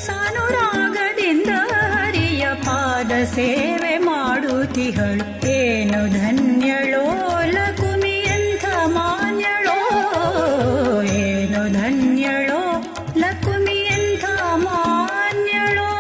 ಸಾನುರಾಗದಿಂದ ಹರಿಯ ಪಾದ ಸೇವೆ ಮಾಡುತ್ತಿಹಳು. ಏನು ಧನ್ಯಳೋ ಲಕುಮಿ ಎಂಥ ಮಾನ್ಯಳೋ, ಏನು ಧನ್ಯಳೋ ಲಕುಮಿ ಎಂಥ ಮಾನ್ಯಳೋ.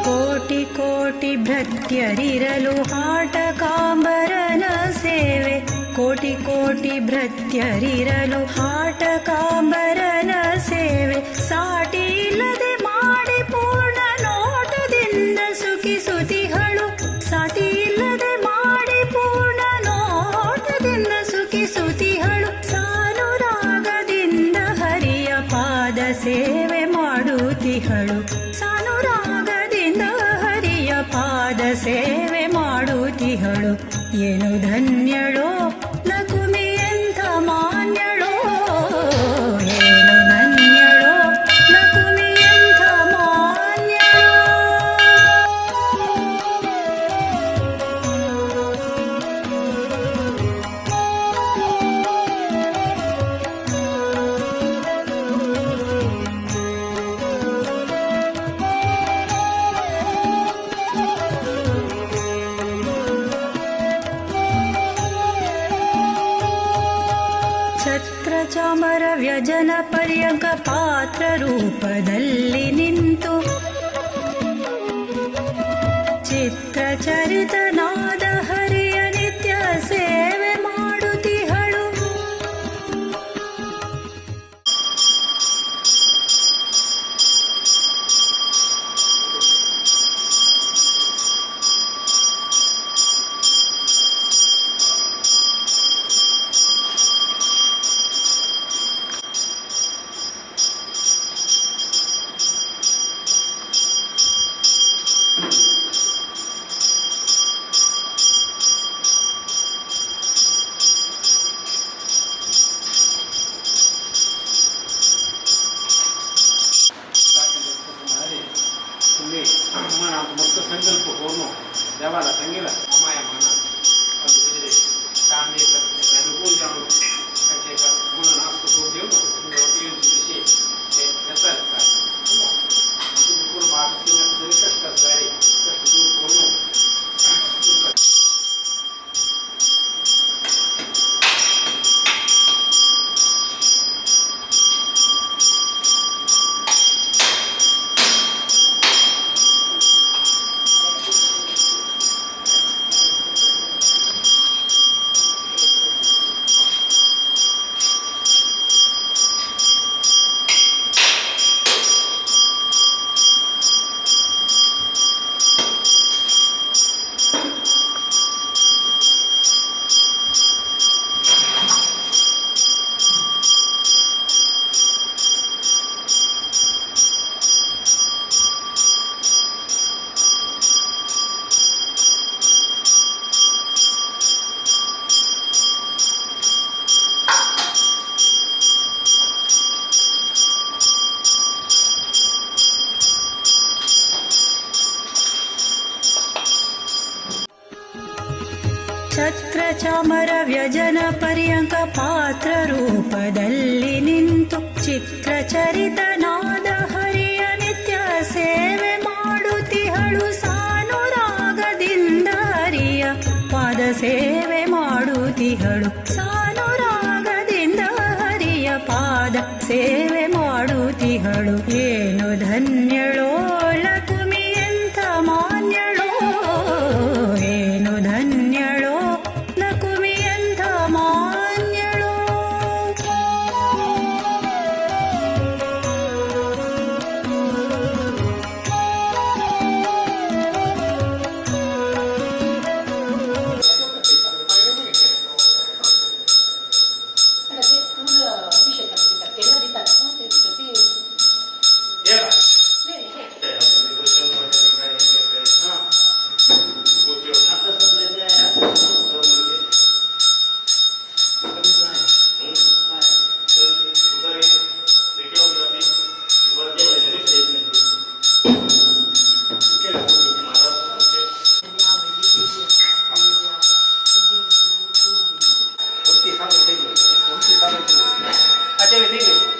ಕೋಟಿ ಕೋಟಿ ಭೃತ್ಯರಿರಲು ಹಾಟ ಕಾಂಬರನ ಸೇವೆ, ಕೋಟಿ ಕೋಟಿ ಭೃತ್ಯರಿರಲು ಹಾಟ ಕಾಂಬರನ ಸೇವೆ, ಸಾಟಿ ಇಲ್ಲದೆ ಮಾಡಿ ಪೂರ್ಣ ನೋಟದಿಂದ ಸುಖಿಸುತಿಹಳು, ಸಾಟಿ ಇಲ್ಲದೆ ಮಾಡಿ ಪೂರ್ಣ ನೋಟದಿಂದ ಸುಖಿಸುತಿಹಳು. ಸಾನುರಾಗದಿಂದ ಹರಿಯ ಪಾದ ಸೇವೆ ಮಾಡುತ್ತಿಹಳು, ಸಾನುರಾಗದಿಂದ ಹರಿಯ ಪಾದ ಸೇವೆ ಮಾಡುತ್ತಿಹಳು. ಏನು ಧನ್ಯಳೋ ಲಕುಮಿ ಎಂಥ ಮಾನ್ಯಳೋ, ಏನು ಧನ್ಯಳೋ ಲಕುಮಿ ಎಂಥ ಮಾನ್ಯಳೋ. ಛತ್ರಚಾಮರ ವ್ಯಜನ ಪರ್ಯಂಕ ಪಾತ್ರ ರೂಪದಲ್ಲಿ ನಿಂತು, ಚಿತ್ರಚರಿತನಾದ ಹರಿಯ ನಿತ್ಯ ಸೇವೆ ಮಾಡುತ್ತಿಹಳು. तुम्ही मनात मस्त संकल्प करून देवाला सांगितलं माया माना काम एक अनुकूल जावन तांचे एक गुणान आसतो करून देव तुमच्या दिशे ते येतात काय तुम्ही कोण भाग जरी कष्ट जाय कष्ट दूर करून तुमकां ಛತ್ರಚಾಮರ ವ್ಯಜನ ಪರ್ಯಂಕ ಪಾತ್ರ ರೂಪದಲ್ಲಿ ನಿಂತು, ಚಿತ್ರಚರಿತನಾದ ಹರಿಯ ನಿತ್ಯ ಸೇವೆ ಮಾಡುತ್ತಿಹಳು. ಸಾನುರಾಗದಿಂದ ಹರಿಯ ಪಾದ ಸೇವೆ ಮಾಡುತ್ತಿಹಳು, ಸಾನುರಾಗದಿಂದ ಹರಿಯ ಪಾದ ಸೇವೆ ಮಾಡುತ್ತಿಹಳು. ಏನು ಧನ್ಯಳೋ ಲಕುಮಿ ಎಂಥ ಮಾನ್ಯಳೋ, ಏನು ಧನ್ಯಳೋ ಲಕುಮಿ ಎಂಥ ಮಾನ್ಯಳೋ. ಅಭಿಷೇಕ. ಏ. 啊，这位听众。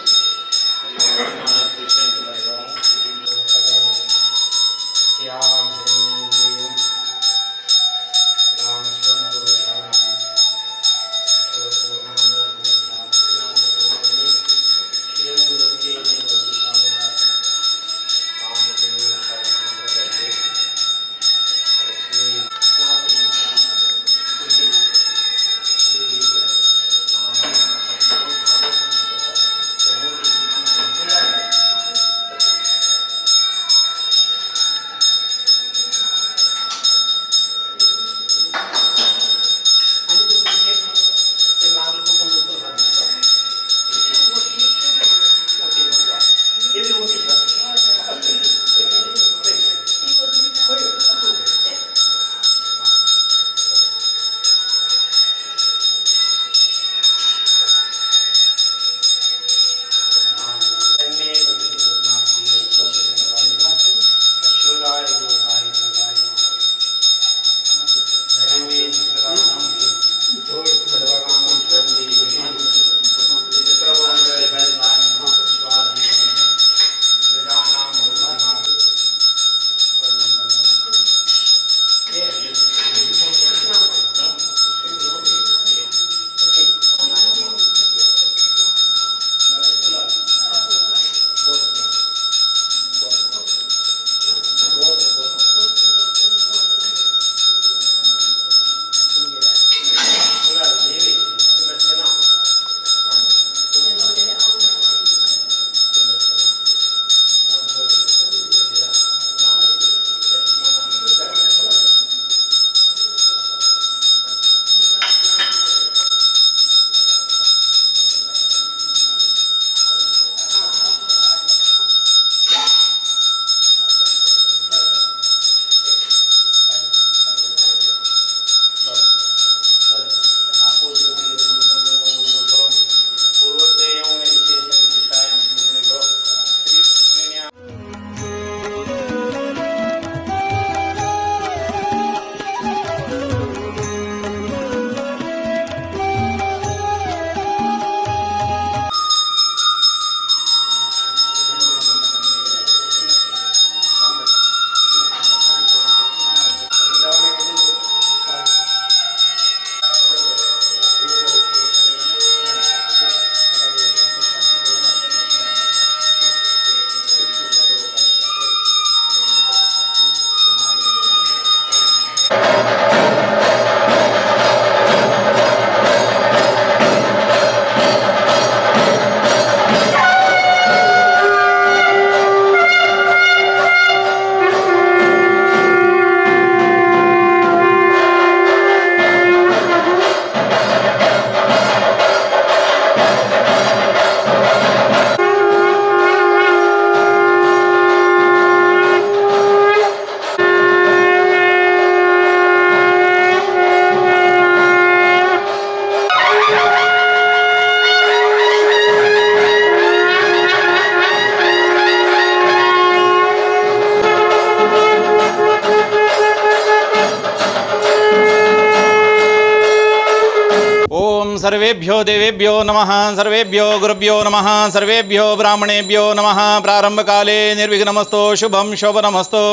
सर्वेभ्यो देवेभ्यो नमः, सर्वेभ्यो गुरुभ्यो नमः, सर्वेभ्यो ब्राह्मणेभ्यो नमः। प्रारंभकाले निर्विघ्नमस्तु, शुभं शोभनमस्तु।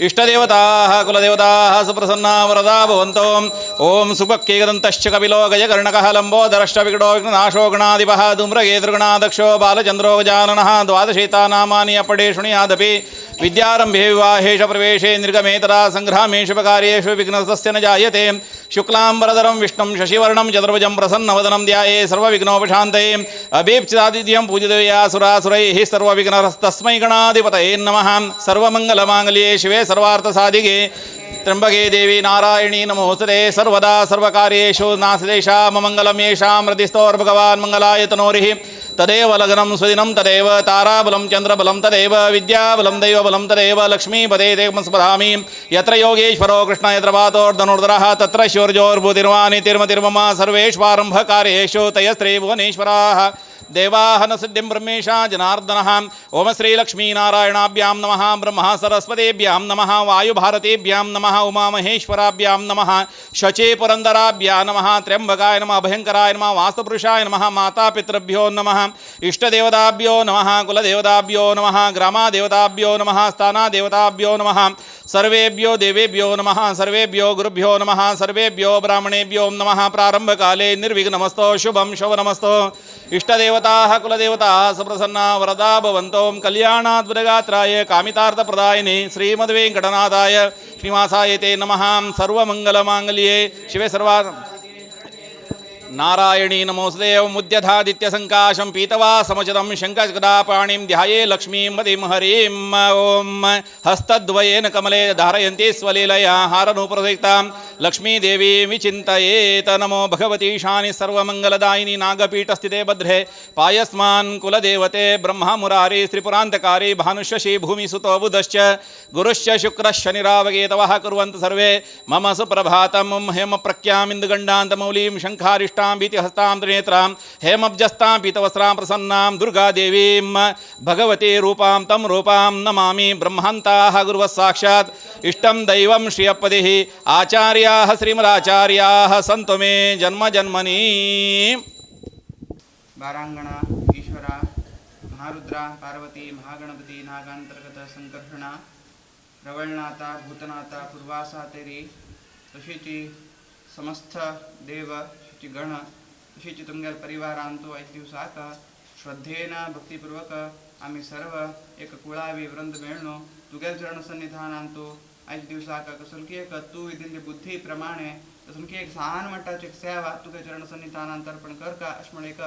इष्टदेवताः कुलदेवताः सुप्रसन्ना वरदा भवन्तु। ओम सुपक्केकदन्तश्च कपिलो गजकर्णकः लम्बोदरश्च विकटो विघ्ननाशो गणाधिपः धूम्रकेतृगणादक्षो बालचन्द्रो गजाननः द्वादशेता नामानि अपडे शृणुयादपि। विद्यारंभे विवाहेश प्रवेशे निर्गमे तदा संग्रामे शुभकार्येषु विघ्नस्तस्य न जायते। शुक्लांबरधरं विष्णुं शशिवर्णं चतुर्भुजं प्रसन्नवदनं ध्याये सर्वविघ्नोपशान्तये। अभीप्सितादित्यं पूजितया सुरासुरैः सर्वविघ्नस्तस्मै गणाधिपतये नमः। सर्वमङ्गलमाङ्गल्ये शिवे सर्वार्थसाधिके त्र्यंबके देवी नारायणी नमोस्तुते। सर्वदा सर्वकार्येषु नासदेशा मङ्गलं येषां हृदिस्थोर्भगवान् मङ्गलाय तनोरिः। तदेव लग्नं सुदिनं तदेव ताराबलं चन्द्रबलं तदेव विद्याबलं दैवबलं तदेव लक्ष्मीपदे ते स्मरामि। यत्र योगेश्वरो कृष्ण यत्र वातोर्धनुर्धरः तत्र शौर्योर्भूतिर्वाणि तिर्मतिर्मम सर्वेष्वारम्भकार्येषु तयस्त्रिभुवनेश्वराः देवाः न सिद्धिं ब्रह्मेशा जनार्दनः। ओम श्रीलक्ष्मीनारायणाभ्यां नमः, ब्रह्मा सरस्वतीभ्यां नमः, वायुभारतीभ्यां नमः, उमामहेश्वराभ्यां नमः, शचीपुरन्दराभ्यां नमः, त्र्यम्बकाय नमः, भयङ्कराय नमः, वास्तुपुरुषाय नमः, मातापितृभ्यो नमः, इष्टदेवताभ्यो नमः, कुलदेवताभ्यो नमः, ग्रामादेवताभ्यो नमः, स्थानादेवताभ्यो नमः, सर्वेभ्यो देवेभ्यो नमः, सर्वेभ्यो गुरुभ्यो नमः, सर्वेभ्यो ब्राह्मणेभ्यो नमः। प्रारंभकाले निर्विघ्नमस्तु, शुभं शोभनमस्तु। इष्टदेवताः कुलदेवताः सुप्रसन्ना वरदा भवन्तु। कल्याणाद्भुतगात्राय कामितार्थप्रदायिने श्रीमद्वेङ्कटनाथाय श्रीनिवासाय ते नमः। सर्वमङ्गलमाङ्गल्ये शिवे सर्वा नारायणी नमोस्तुते। मुद्यथादित्यसङ्काशं पीतवासमुचितं शङ्खगदापाणिं ध्याये लक्ष्मीं मतिं हरिम्। ॐ हस्तद्वयेन कमले धारयन्ति स्वलीलया हारनूपुरसयुक्तां लक्ष्मीदेवीं विचिन्तयेत। नमो भगवती शानि सर्वमङ्गलदायिनी नागपीठस्थिते भद्रे पायस्मान् कुलदेवते ब्रह्ममुरारी त्रिपुरान्तकारी भानुशशि भूमिसुतो बुधश्च गुरुश्च शुक्रः शनिरावगेतवः कुर्वन्तु सर्वे मम सुप्रभातं। हेमप्रख्यामिन्दुगण्डान्तमौलीं शङ्खारिष्टां भीतिहस्तां त्रिनेत्रां हेमब्जस्तां पीतवस्त्रां प्रसन्नां दुर्गादेवीं भगवती रूपां तं रूपां नमामि। ब्रह्मान्ताः गुरुवः साक्षात् इष्टं दैवं श्रियपतिः आचार्याः श्रीमदाचार्याः सन्तु मे जन्म जन्मनि। बारांगणा ईश्वरा महारुद्रा पार्वती महागणपती नागांतर्गत संकर्षणा रवळनाथा भूतनाथा पूर्वासा तेरी तशीची समस्त देव शुची गण तशीची तुमगेल परिवारांतु आयज दिवसाक श्रद्धेन भक्तिपूर्वक आमी सर्व एक कुळावी वृंद मेळ्ळो तुगेल चरण सन्निधानांतु आयज दिवसाक कसलकी एक तूं दिल्ली बुद्धी प्रमाणे कसलकी एक सान मट्टाची एक सेवा तुगे चरण सन्निधानांत अर्पण करका अशें म्हण एक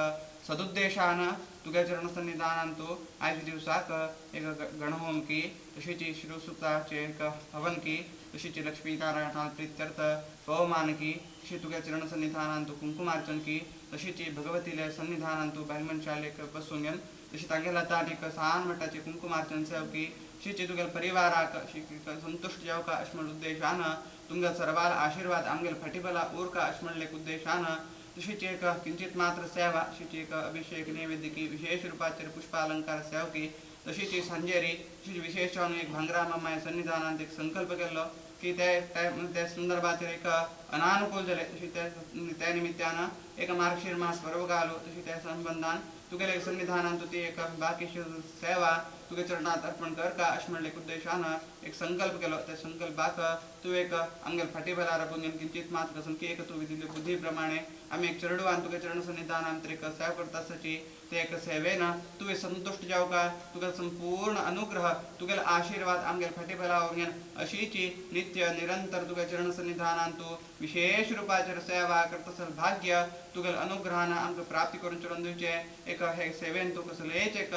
सदुद्देशान तुगे चरण सन्निधानांतु आयज दिवसाक एक गणहोम की तशीची शिवसुक्ताचे एक हवन की तशीची लक्ष्मी नारायणा प्रीत्यर्थ पवमान की तशी तुगे चरण सन्निधानांतु कुंकुमार्चन की तशीची भगवतीले सन्निधानांतु बायल मनशालेक बसून घेवन तशी तागेल्या हातान एक सान मट्टाची कुंकुमार्चन सेव की तशीची तुगेल परिवाराक अशी संतुश्ट जावका अशें म्हण उद्देशान तुमगेल सर्वाल आशीर्वाद आमगेल फाटीबला उरका अशें म्हणले एक उद्देशान तशीच एक किंचित मात्र सेवा तशीच एक अभिषेक नैवेद्य की विशेष रूपाचेर पुष्पालंकार सेव की तशीच सांजेरी तशीच विशेष जावन एक भांगरा मामाय सन्निधानांत एक संकल्प केल्लो की ते त्या संदर्भाचेर एक अनानुकूल जालें तशी त्या निमित्तान एक मार्गशीर मास पर्व घालो तशी त्या संबंधान तुगेले सन्निधानांत ती एक बाकीची सेवा तुगे चरणात अर्पण करका अशें म्हणले एक उद्देशान एक संकल्प केलो त्या संकल्पाक तूं एक आमगेल फाटी बेलार राबून किंचित मात्र सामकी एक तूं दिल्ली बुद्धी प्रमाणे आमी एक चेडवान तुगे चरण सन्निधानांत एक सेवा करता आसची ते एक सेवेन तुवें संतुश्ट जावका तुगेलो संपूर्ण अनुग्रह तुगेलो आशीर्वाद आमगेल फाटी बेला अशीची नित्य निरंतर तुगे चरण सन्निधानांतु विशेष रूपाचेर सेवा करता भाग्य तुगेल अनुग्रहान आमकां प्राप्ती करून चडोवन दिवचें एक हे सेवेन तूं कसलेच एक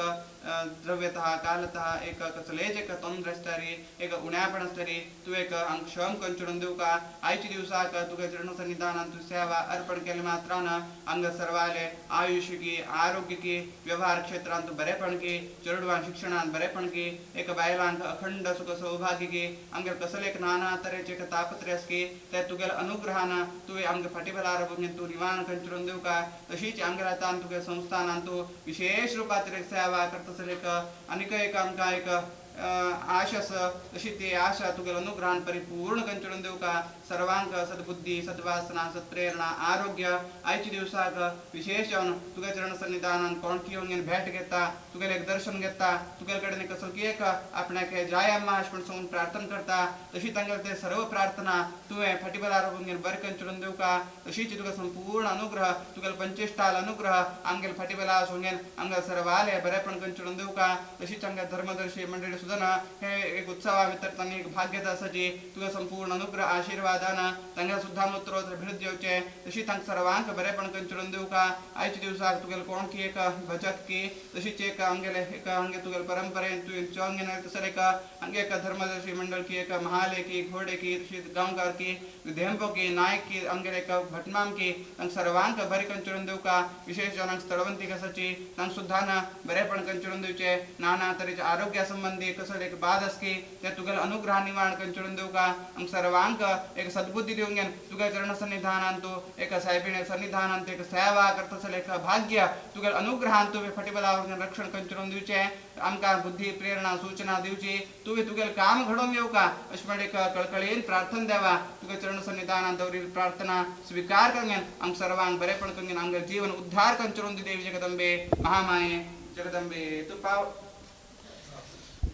द्रव्यतः कालतः एक कसलेच एक तोंद्र आसतरी एक उण्यापण आसतरी तूं एक आमकां क्षम करून चडोवन दिवका आयच्या दिवसाक तुगे चरण सन्निधानान तूं सेवा अर्पण केले मात्रान आमकां सर्वाले आयुष्य की आरोग्य की व्यवहार क्षेत्रांत बरेपण की चेडवान शिक्षणांत बरेपण की एक बायलांक अखंड सुख सौभाग्य की आमगेर कसले एक नाना तरेचे एक तापत्रे आस की ते तुगेल अनुग्रहान तुवें आमगे फाटी बेलार तूं निवारण करून चडोवन दिवका तशीच आमगेल्या हातान तुगे संस्थानान तूं विशेष रुपाचेर एक सेवा करता एक आनीक एक आमकां एक आशा आसा तशी ती आशा तुगेलो अनुग्रहान परिपूर्ण करून चडोवन दिवका सर्वांक सद्बुद्धी सद्वासना सत्प्रेरणा आरोग्य आयच्या दिवसाक विशेष जावन तुगे चरण सन्निधानान कोण येवन भेट घेता तुगेलें एक दर्शन घेता तुगेले कडेन कसलकी एक आपणाक जाय अम्मा अशें म्हण सांगून प्रार्थना करता तशी तांगेले ते सर्व प्रार्थना तुवें फाटी बेलार बरें करून चडोवन दिवका तशीच तुगे संपूर्ण अनुग्रह तुगेलो पंचेश्टाल अनुग्रह आमगेले फाटी बेला आसून आमगेले सर्वाले बरेपण करून चडोवन दिवका तशीच आमगे धर्मदर्शी मंडळी सुद्दां हे एक उत्सवा भितर तांणी एक भाग्य आसा जी तुगे संपूर्ण अनुग्रह आशीर्वादान तांकां सुद्दां उत्तरोत्तर अभिवृद्धी येवचें तशी तांकां सर्वांक बरेपण करून दिवका. आयच्या दिवसाक तुगेले कोण की एक भजक की तशीच एक आमगेले एक हांगे तुगेले परंपरेन तुवें चोंगे तसर एक हांगे एक धर्मदर्शी मंडळ की एक महाले की घोडे की तशीच गांवकार की धेंपो की नायक की आमगेले एक भटमाम की तांकां सर्वांक बरें करून दिवका. विशेष जावन स्थळवंती कसाची तांकां सुद्दां बरेपण करून दिवचें. नाना तरेचे आरोग्या संबंधी कसले एक बाद आसकी ते तुगेले अनुग्रह निवारण करून दिवका. आमकां सर्वांक एक सद्बुद्धी दिवंक तुगे चरण सन्निधानांतु एक सायबिणे सन्निधानांतु एक सेवा करतसले एक भाग्य तुगेले अनुग्रहान तुवें फटिबलावर रक्षण करून दिवचें. आमकां बुद्धी प्रेरणा सूचना दिवची तुवें तुगेले काम घडोवन येवका अशें म्हण एक कळकळीन प्रार्थना देवा. तुगे चरण सन्निधानांत दवरिल्ली प्रार्थना स्वीकार करून आमकां सर्वांक बरेपण करून आमगेलें जीवन उद्धार करून दी देवी जगदंबे महामाये जगदंबे तू पाव.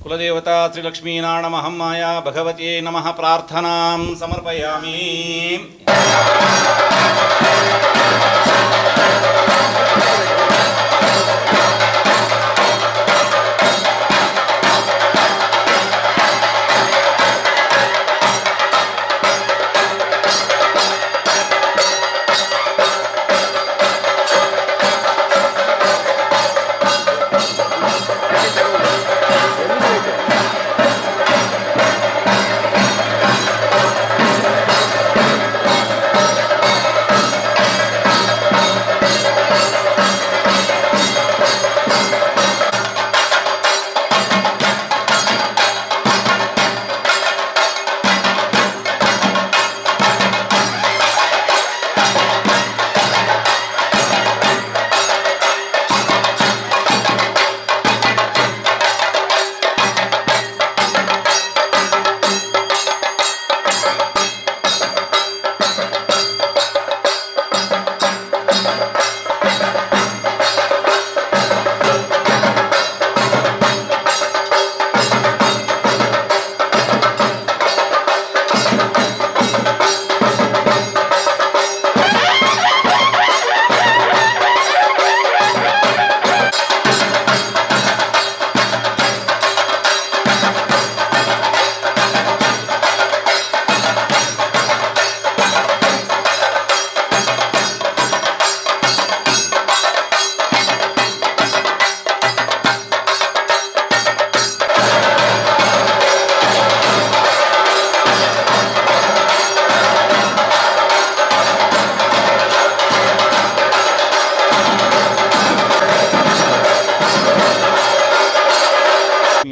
कुलदेवता श्रीलक्ष्मीनारायण महामाया भगवते नमः. प्रार्थनां समर्पयामि.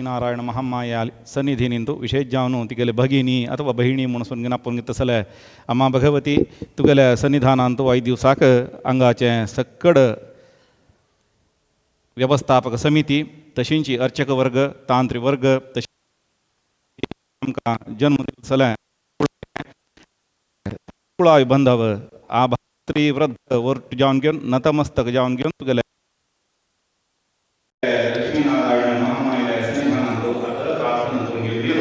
ನಾರಾಯಣ ಮಹಾಮಾಯ ಸನ್ನಿಧಿ ನಿಂತು ವಿಶೇಷ ತಿಗಲೆ ಭಗಿನಿ ಅಥವಾ ಬಹಿಣಿ ಮುಣಸೊನ್ಗೆ ನಪ್ಪೊನ್ಗೆ ತಸಲೆ ಅಮ್ಮ ಭಗವತಿ ತುಗಲೆ ಸನ್ನಿಧಾನ ಅಂತೂ 5 ದಿವಸಾಕ ಅಂಗಾಚೆ ಸಕ್ಕಡ व्यवस्थापक समिती तशींची अर्चक वर्ग तांत्रिक वर्ग तशी आमकां जन्म दिसले कुळाय बंधव आभात्री वृद्ध वरट जावन घेवन नतमस्तक जावन घेवन तुगेले लक्ष्मीनारायण महामायेल्या सन्निधानांत प्रार्थना करून घेवली.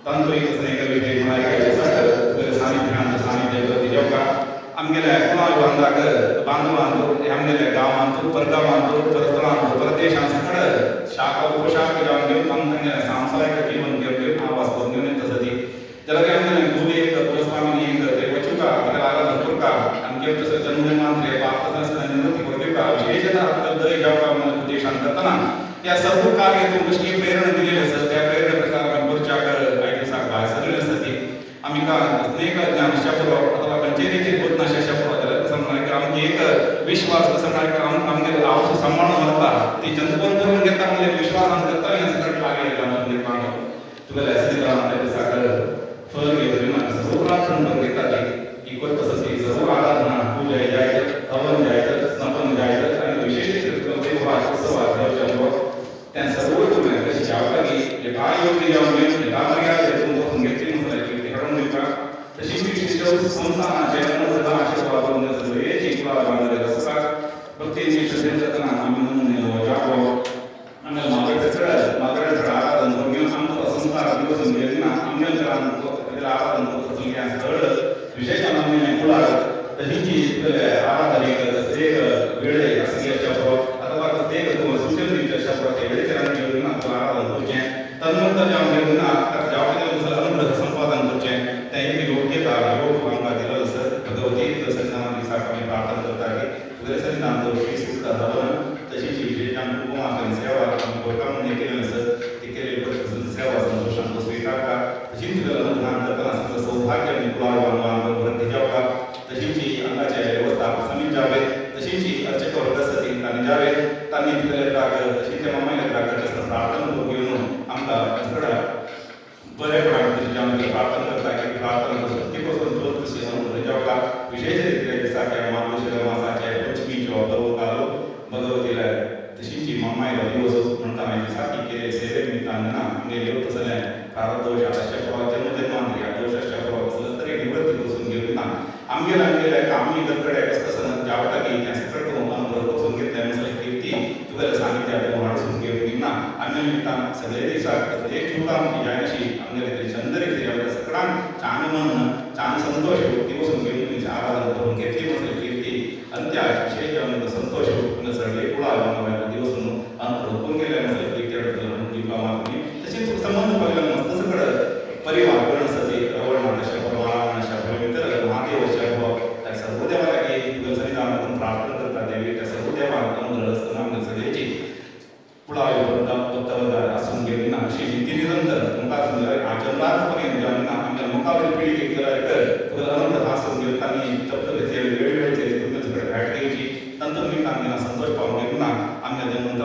तांत्रिक सानिध्यांत सानिध्य जेवका आमगेल्या कुळाय बांधाक बांधवांत आमगेल्या गांवांत परगांवांत परस्थळांत परदेशांत सगळं शाखा उपशाखा जावन घेवन तांकां सांसारिक जीवन घेवन घेवन आवास करून घेवन येता सदी जाल्यार आमगेल्या गुरू एक कुलस्वामिनी एक ते वचुका ताका आराधन करता आमगे तसो जन्मजन्मांतरे पाप निवृत्ती करून दिवका विशेषतः दय जावका म्हणून उपदेशान करतना त्या सर्व कार्य तूं कशी प्रेरणा दिलेली आसा त्या प्रेरणा प्रकार आमी करच्याक आयज दिसाक भायर सरले आसा ती आमकां स्नेह ज्ञान पुरो अथवा पंचेरीचेर होत नाशिल्ल्या पुरो जाल्यार कसं म्हणल्यार आमची एक विश्वास कसं म्हणल्यार आमगे आवस सांबाळून व्हरता ती चंद्रकोन करून घेता म्हणजे विश्वासान करता हें सगळें कार्य निर्माण तुगेल्या सन्निधानांत दिसाक फळ घेवन सर्व प्रार्थना करून घेता ती ही करता आसा ती सर्व आराधना पूजा जायत हवन जायत स्नपन जायत आनी विशेष उत्सवाक देवच्या त्या सर्व तुवें कशी जावपाकी यथायोग्य जावन घेवन यथामर्याद तूं करून घेतली म्हणल्यार ती घडोवन दिवपाक तशीच संस्थानाचे अनुग्रह आशीर्वाद सगळेची कुळां बांदले आसपाक भक्तीची श्रद्धेन जातना आमी म्हणून जागो आमगे मागडे मागडे आराधन करून घेवन आमकां संसार दिवस घेतना आमगे आराधन करता स्थळ विशेष आमी कुळां तशीची आराधन एक वेळे अथवा एक सूचन दिवचें अशा पुरो ते वेळेचेर आमी घेवन आराधन करचें तन तुगेले सन्निधानाचो श्री सूक्त हवन तशीच विशेष कुंकुमार्चन सेवा आमकां केलें आसत ती केलेली सेवा संतोषान स्वीकारता. तशीच तुगेले अनुग्रहान करतना सगळं सौभाग्य आनी कुळागर वृद्धी जावका. तशीच अंगाचे व्यवस्था समीप जावे. तशीच अर्चक वर्ग आसा ती तांणी जावे तांणी तुगेले त्राग तशीच त्या मामायले त्राग तसं प्रार्थना करून घेवन आमकां सगळ्या बरेपणान तशी आमकां प्रार्थना करता की प्रार्थना शक्ती पासून ज्योत तशी अनुग्रह जावका. विशेष रितीने दिसाचे मार्गशीर मासाचे पंचमीचो पर्वकालो भगवतीला तशीच मामायलो दिवस म्हणटा मागीर दिसाकी केले सेवे निमित्तान ना आमगेले तसलें प्रारब्ध दोश प्रभाव जन्म जन्मांतरी दोशाच्या प्रभाव आसलो तरी निवृत्ती पासून घेवन ना आमगेले आमगेले कामी करकडे कसं कसं जावटा की त्या सकट अनुग्रह पासून घेतले मसले कीर्ती तुगेले सानिध्यात हाडसून घेवन ना आमगे निमित्तान सगळे दिसाक कसले चुका आमची जायनाशी आमगेले तरी चंद रितीन आमच्या सगळ्यांक छान मन छान संतोष दिवसून घेवन तुमची आराधना करून घेतली मसले कीर्ती अंत्या विशेष आमकां संतोष सगळे कुळा दिवसून अनुग्रह करून गेले मसले कीर्ती दिवपा मागणी. तशीच संबंध पडला मस्त सगळं परिवार गण आसा ती रवळनाथाच्या महाराणाच्या मित्र महादेवाच्या त्या सर्व देवाला की तुगेले सन्निधान करून प्रार्थना करता देवी त्या सर्व देवांक अनुग्रह आसतना आमकां सगळ्याची कुळाव्यो भक्तवर्ग आसून गेली ना अशी रीती निरंतर मुखार आजन्मांत पर्यंत जावन ना आमच्या मुखावरील पिळगेक जाल्यार तुगेलो अनुग्रह आसून घेवन तांणी तप्तले वेळ वेळचेर तुमच्या सगळे भेट घेवची तांचो निमित्तान जेन्ना संतोष पावून घेवन ना आमच्या जन्मंत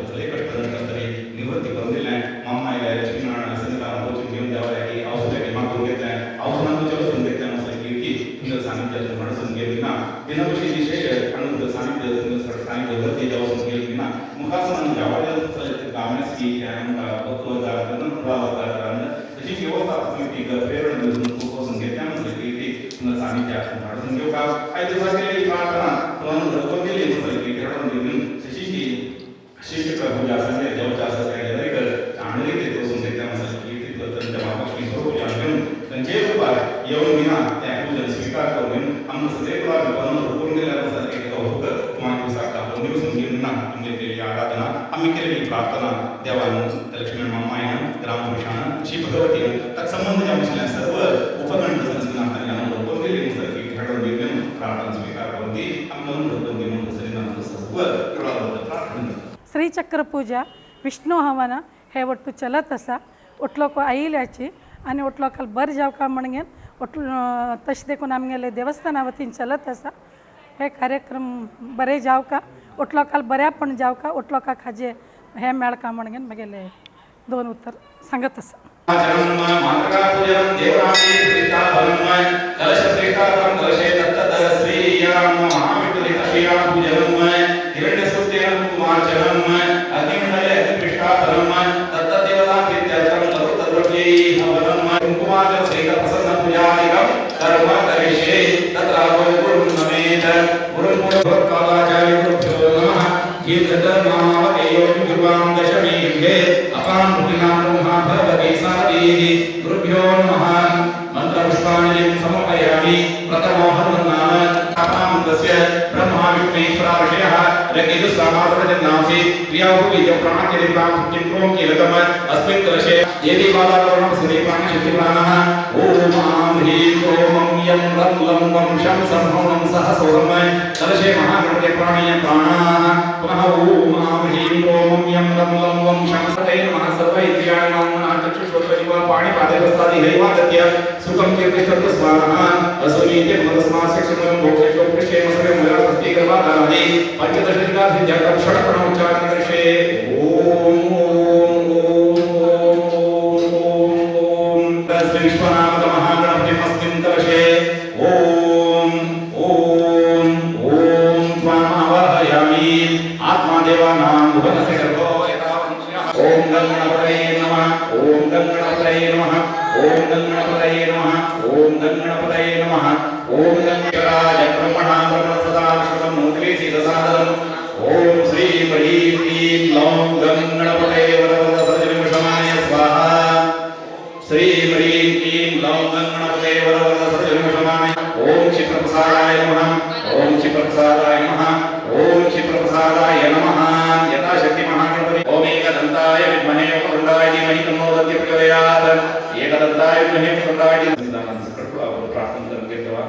सगळे कष्ट नष्ट तरी निवृत्ती करून दिलें. मामा आयले लक्ष्मीनारायण सन्निधान वचून घेवन देवाल्या की औषधाची मागून घेतलें औषधांचो वचून घेतलें मसले कीर्ती तुमच्या सानिध्यातून हाडसून घेवली ना दिनापशी विशेष अनुग्रह सानिध्य तुमच्या सानिध्य वरती वचून घेवली ना मुखासन गावण्याची तशीच व्यवस्था समिती प्रेरणा दिवसून घेतल्या मसले कीर्ती तुमच्या सानिध्यातून हाडसून घेवका. आयज दिसा केलेली प्रार्थना तुला अनुग्रह करून दिली मसले कीर्ती हाडून घेवन तशीच शिक्षक पूजा आसा देवचा आसा त्या चांगली रीते वचून घेतल्या मसले कीर्ती त्यांच्या महालक्ष्मी स्वरूप घेवन त्यांचे रूपार येवन विना त्या पूजन स्वीकार करून घेवन आमकां सगळे कुळागर अनुग्रह करून दिल्या मसले एक फकत तुम्हाला दिवसाक दाखोवन दिवसून घेवन ना आमगे केलेली आराधना आम्ही केलेली प्रार्थना देवान लक्ष्मण मामायन ग्रामपुरुषान श्री भगवतीन ताका संबंध जे आशिल्ले सर्व उपगण तांणी अनुग्रह करून दिली मसले कीर्ती हाडून घेवन प्रार्थना स्वीकार करून दी आमकां अनुग्रह करून दी म्हणून सगळ्यांना सर्व कुळागर प्रार्थना करता. श्रीचक्र पूजा विष्णू हवन हे ಒಟ್ಟು चलत आसा. ಒಟ್ಲೋಕ आयिल्याची आनी ಒಟ್ಲೋಕಲ್ಲಿ बर जावका म्हणगेन ಒಟ್ಟು तशें देखून आमगेले देवस्थाना वतीन चलत आसा. हे कार्यक्रम बरे जावका ಒಟ್ಲೋकाल बऱ्यापण जावका ಒಟ್ಲೋकाक हाजे हे मेळका म्हणगेन म्हगेले दोन उतर सांगत आसा. मातृका पूजनं देवराजे श्रेष्ठाफलं कलश श्रेष्ठाफलं कलशे तत्तत् श्रीयां महाविष्णुरेतश्रियां पूजनं हिरण्यसूक्तेन कुमार्चनं अग्निमण्डले अग्निपृष्ठाफलं तत्तद्देवता प्रीत्यर्थं तत्तद्रव्यैः हवनं कुङ्कुमार्चन श्रीकप्रसन्न पूजादिकं कर्म करिष्ये. तत्र गुरुं नमेत गुरुं भगवत्पादाचार्य गुरुभ्यो नमः. कीर्तनामवतेयो गुरुवां दशमीभ्ये अपां भूतिनां ब्रह्मा भगवती सारथीः गुरुभ्यो नमः. मन्त्रपुष्पाञ्जलिं समर्पयामि. प्रथमो हनुमन्नाम अपामन्दस्य ब्रह्मा विष्णुश्वरा ऋषयः रङ्गिदुस्सामादरजन्नांसि क्रियाभूविद्यप्राणचरितां किं कीलकम् अस्मिन् कलशे देवी बालाकरणं श्रीप्राणशक्तिप्राणः ॐ आं ह्रीं क्रों यं रं लं वं शं सं हौं सः सौरं कलशे महागणपते प्राणीय प्राणाः. पुनः ॐ आं ह्रीं क्रों यं रं लं वं शं सते नमः. सर्व इन्द्रियाणां मनः चक्षुश्रोत्रजिह्वा पाणिपादहस्तादि हैवागत्य सुखं कीर्तिष्ठन्तु स्वाहा. असुनीते मनस्मास्य मोक्षेषु कृष्णे मसरे मुला स्वस्ति गर्भाधानादि पंचदशलिंगाभिध्यातं षट्प्रणवोच्चारण करिष्ये. ॐ ॐ ॐ ॐ ॐ श्री विश्वनामक महागणपतिमस्मिन् कलशे ॐ ॐ ॐ त्वाम् आवाहयामि. आत्मा देवानां भुवनस्य गर्भो यथा वंश्यः. ॐ गणपतये नमः. ॐ गणपतये नमः. ॐ गणपतये नमः. ॐ गणपतये नमः. ॐ गणराज ब्रह्मणा ब्रह्म सदा शुभं मूर्तिसीतसादरम्. ॐ श्रीं ह्रीं क्लीं लौं गं गणपतये वरवरद सजनिमिषमाय स्वाहा. श्रीं ह्रीं क्लीं लौं गं गणपतये वरवरद सजनिमिषमाय. ॐ क्षिप्रप्रसादाय नमः. ॐ क्षिप्रप्रसादाय नमः. ॐ क्षिप्रप्रसादाय नमः. यथाशक्ति महागणपति. ॐ एकदन्ताय विद्महे वक्रतुण्डाय धीमहि तन्नो दन्तिः प्रचोदयात्. एकदन्ताय विद्महे वक्रतुण्डाय धीमहि. प्रार्थना करून घेतवा.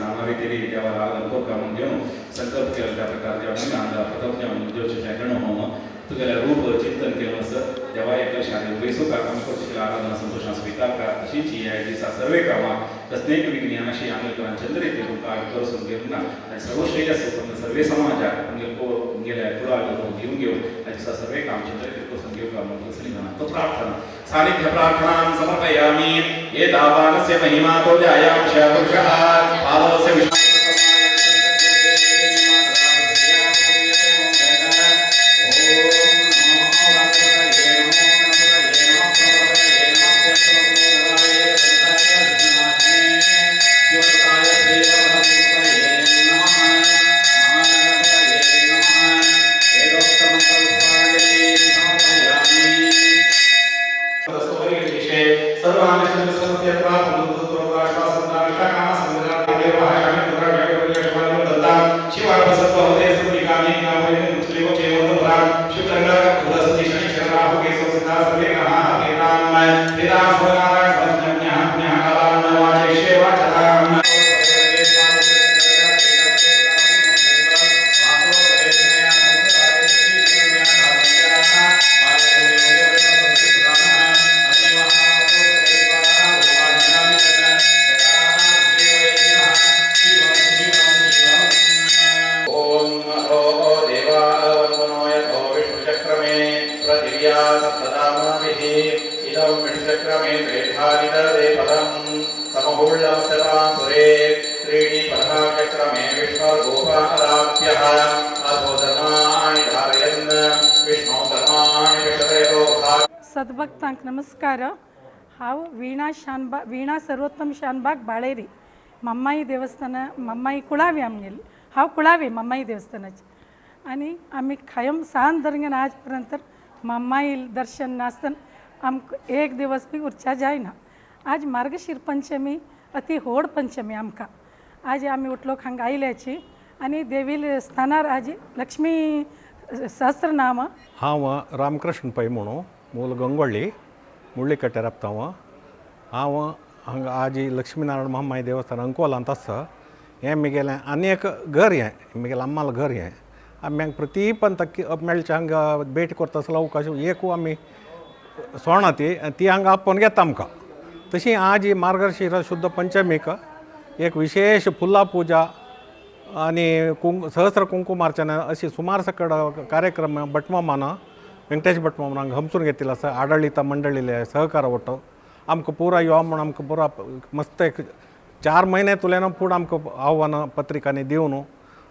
नाना रीतीन देवा आराधना करता म्हणून घेवन संकल्प केलो. त्या प्रकार देवा हांगा प्रथम जेवण जेवचें गणहोम तुगेलें रूप चिंतन केलें आसा देवा एक शांती पयसो आमी करचें आराधना संतोशान स्विकार करा. तशीच ह्या दिसा सर्वे कामां कसलेंय विघ्न अशी आंगेलकरान चंद्र तुमकां करसून घेवन ना आनी सर्वश्रेयस सर्वे समाजाक आमगेले कुळागर घेवन घेवन ह्या दिसा सर्वे काम चंद्र करसून घेवका म्हणून सन्निधानांत प्रार्थना सानिध्य प्रार्थनां समर्पयामि. ये दावानस्य महिमा तो जायां पुरुषः पादवस्य विष्णु सद्भक्तांक नमस्कार. हांव वीणा शानबाग, वीणा सर्वोत्तम शानबाग बाळेरी मम्माई देवस्थान, मम्माई कुळावी आमगेली. हांव कुळावी मम्माई देवस्थानाची आनी आमी कायम सान दरम्यान आज पर्यंत मम्माई दर्शन नासतना आमकां एक दिवस बी उरच्या जायना. आज मार्गशीर पंचमी अति व्हड पंचमी आमकां. आज आमी उठलो हांगा आयल्याची आनी देवी स्थानार आज लक्ष्मी सहस्रनाम. हांव रामकृष्ण पै म्हणून मूल गंगोळ्ळी मुरळीकट्ट्यार राबता. हांव हांगा आज लक्ष्मीनारायण महामाई देवस्थान अंकोलांत आसा. हें म्हगेलें आनी एक घर, हें म्हगेलें अम्माल घर. हें आमी हांगा प्रति पंथाक मेळचें हांगा भेट करता आसलो अवकाश एक आमी सोणा ती ती हांगा आपोवन घेता आमकां. तशी आज मार्गशीर शुद्ध पंचमीक एक विशेष फुलां पुजा आनी सहस्र कुंकुमार्चना अशी सुमार सकड कार्यक्रम भटमामान वेंकटेश भटमामान हांगा हमसून घेतिल्लो आसा. आडळिता मंडळीले सहकार ಒಟ್ಟು आमकां पुरा यो म्हूण आमकां पुरा मस्त एक 4 म्हयने तुल्यान फुडें आमकां आव्हान पत्रिकांनी दिवन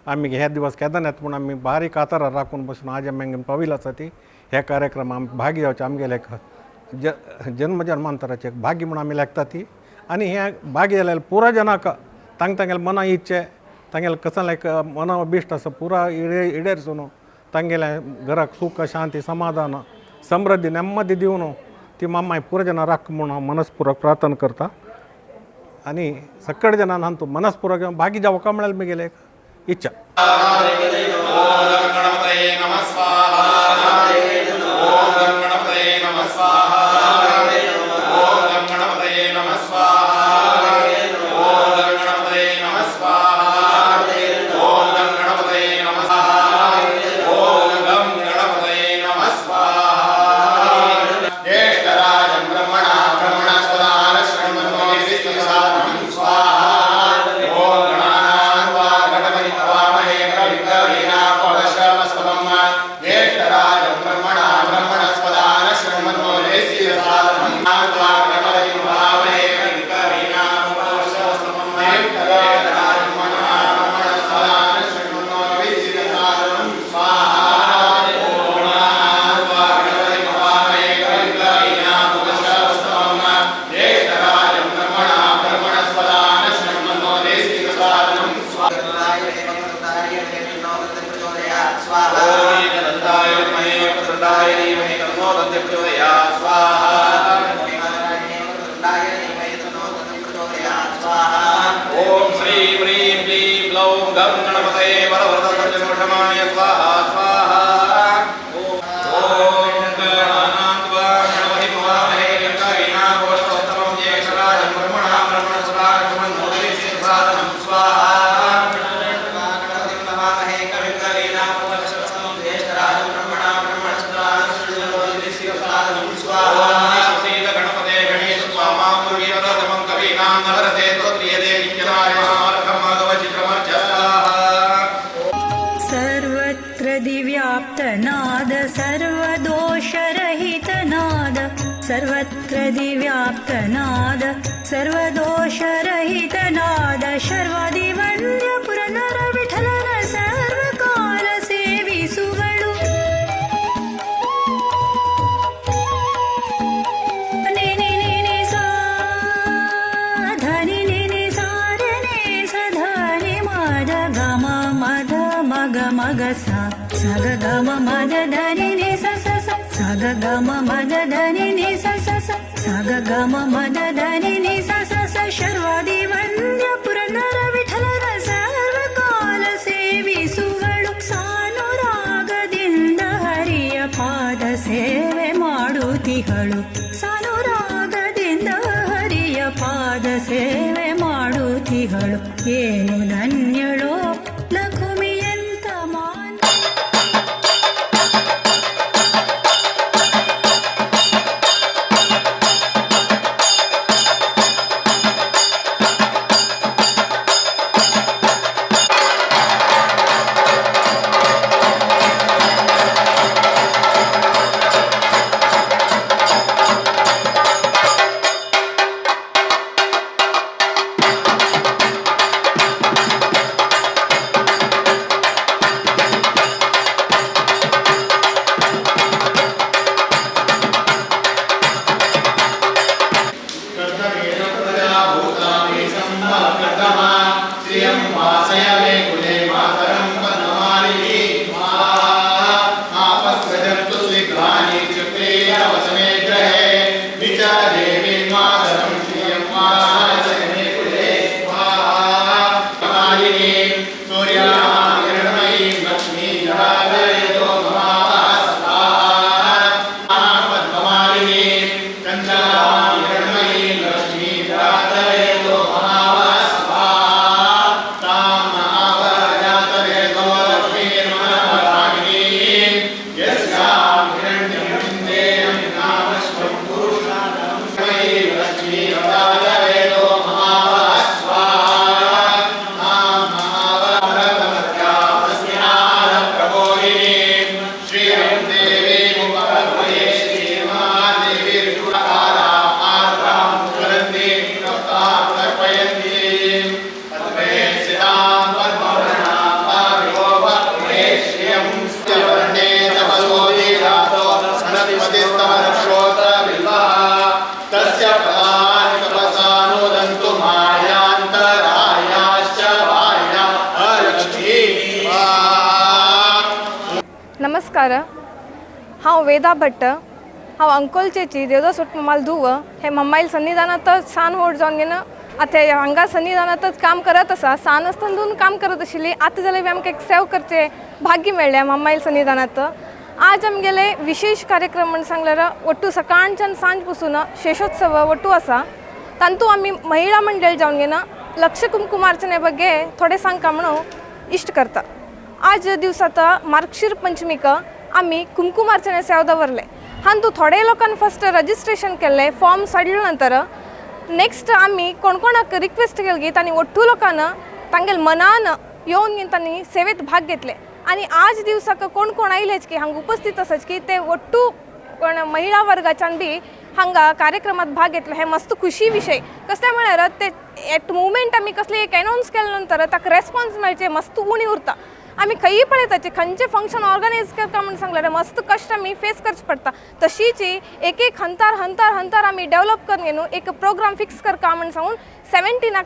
आमी हे दिवस केन्ना येता म्हूण आमी बारीक कातरां राखून बसून आज आमी हांगा पाविल्लो आसा. ती ह्या कार्यक्रमाक आमी भागी जावचें आमगेलें एक जन्म जन्मांतराचें एक भाग्य म्हूण आमी लेखता ती. आनी हें भाग्य जाल्यार पुरा जनाक तांकां तांगेले मना इच्छे तांगेले कसलें एक मना अभिश्ट आसा पुरा इडेरसून तांगेल्या घराक सुख शांती समाधान समृद्धी नेम्मदी दिवन ती मामाय पुरा जनां राख म्हूण हांव मनस्पुर्वक प्रार्थना करता. आनी सकड जनान हांतू मनस्पुर्वक भागी जावका म्हळ्यार म्हगेलें एक इच्छा. स्वाहा. दिव्याप्तनाद सर्वदोषरहितनाद सर्वत्र दिव्याप्तनाद सर्वदोषरहितनाद शर्वादिवन्द्य पुरंदर विठ्ठलನ ಸರ್ವಕಾಲ ಸೇವಿಸುವಳು. ನಿ ನಿ ನಿ ಸಾ ಧನಿ ನಿ ನಿ ಸಾ ರೆ ನಿ ಸ ಧನಿ ಮದ ಗಮ ಮದ ಮಗ ಮಗ ಸ ಸ ಗ ಗ ಮ ಮದ ಧನಿ ನಿ ಸ ಸ ಸ ಸ ಗ ಗ ಮ ಮದ ಧನಿ ನಿ ಸ ಸ ಸ ಸ ಗ ಗ ಮ ಮದ ಧನಿ ನಿ ಸ ಸ ಸ ಶರ್ವಾದಿ ವಂದ್ಯ ಪುರಂದರ ವಿಠಲನ ಸರ್ವಕಾಲ ಸೇವಿಸುವಳು. ಸಾನುರಾಗದಿಂದ ಹರಿಯ ಪಾದ ಸೇವೆ ಮಾಡುತ್ತಿಹಳು. ಸಾನುರಾಗದಿಂದ ಹರಿಯ ಪಾದ ಸೇವೆ ಮಾಡುತ್ತಿಹಳು. ಏನು ಧನ್ಯಳೋ ಲಕ್ಷ್ಮಿಯಂತ ಮಾನ. नमस्कार, हांव वेदा भट्ट. हांव अंकोलचेची देवदास मामाल धुव. हे मम्माईल सन्निधानातच सान व्हड जावन घेवन आतां हांगा सन्निधानातच काम करत आसा. सान आसतना काम करत आशिल्ली, आतां जाल्यार बी आमकां एक सेव करचें भाग्य मेळ्ळें मम्माईल सन्निधानात. आज आमगेले विशेष कार्यक्रम म्हण सांगल्यार ಒಟ್ಟು सकाळच्यान सांज पसून शेषोत्सव ಒಟ್ಟು आसा. तांतू आमी महिला मंडळ जावन घेवन लक्ष कुमकुमार्चने ಬಗ್ಗೆ थोडे सांगका म्हणून इश्ट करता. आज दिवसात मार्गशीर पंचमीक आमी कुमकुमार्चने सेव दवरले. हांतू थोडे लोकांनी फस्ट रजिस्ट्रेशन केल्लें, फॉर्म सोडले नंतर नेक्स्ट आमी कोण कोणाक रिक्वेस्ट केली की तांणी ಒಟ್ಟು लोकांना तांगेले मनान येवन घेवन तांणी सेवेत भाग घेतले. आनी आज दिवसाक कोण कोण आयलेच की हांगा उपस्थित आसाच की ते ಒಟ್ಟು कोण महिला वर्गाच्यान बी हांगा कार्यक्रमात भाग घेतलो. हे मस्त खुशी विशय. कसले म्हळ्यार ते एट मुवमेंट आमी कसले एक एनावन्स केले नंतर ताका रेस्पॉन्स मेळचे मस्त उणी उरता. आमी खंयी पळयताचे खंयचे फंक्शन ऑर्गनायज करता म्हूण सांगल्यार मस्त कश्ट आमी फेस करचे पडटा. तशीच एक एक हंतार हंतार हंतार आमी डेवलप करून घेवन एक प्रोग्राम फिक्स करता म्हूण सांगून 17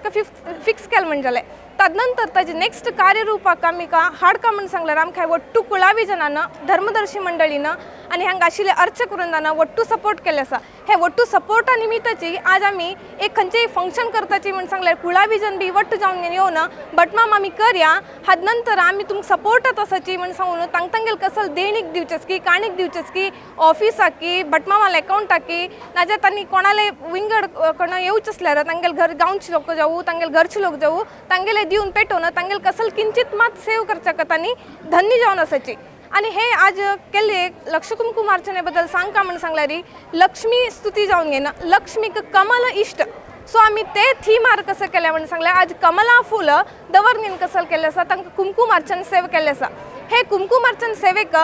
फिक्स केलें म्हण जालें. तदनंतर ताजे नेक्स्ट कार्यरुपाक आमी हाडका म्हूण सांगल्यार आमकां ಒಟ್ಟು कुळावी जनान, धर्मदर्शी मंडळीन आनी हांगा आशिल्ले अर्चक वृंदान ಒಟ್ಟು सपोर्ट केल्ले आसा. हे ಒಟ್ಟು सपोर्टा निमित्ताची आज आमी एक खंयचेय फंक्शन करताची म्हूण सांगल्यार कुळावी जन बी ಒಟ್ಟು जावन येवन भटमाम आमी करया, हाज नंतर आमी तुमकां सपोर्टात आसाची म्हूण सांगून तांग तांगेले कसल देणीक दिवचेच की काणीक दिवचेच की ऑफिसाक की भटमामाले अकावंटाक की नाजाल्यार तांणी कोणाले विंगड कोणा येवचें आसल्यार तांगेले घर गांवचे लोक जावं तांगेले घरचे लोक जावं तांगेले दिवन पेटोवन तांगेले कसल किंचित मात सेव करच्याक तांणी धन्य जावन आसाची. आनी हे आज केल्ले लक्षकुमकुमार्चने बद्दल सांगका म्हूण सांगल्यार लक्ष्मी स्तुती जावन घेना, लक्ष्मीक कमल इश्ट. सो आमी ते थीमार कसं केलें म्हूण सांगल्यार आज कमला फूल दवर घेवन कसं केल्लें आसा, तांकां कुमकुमार्चन सेवा केल्लें आसा. हे कुमकुमार्चन सेवेक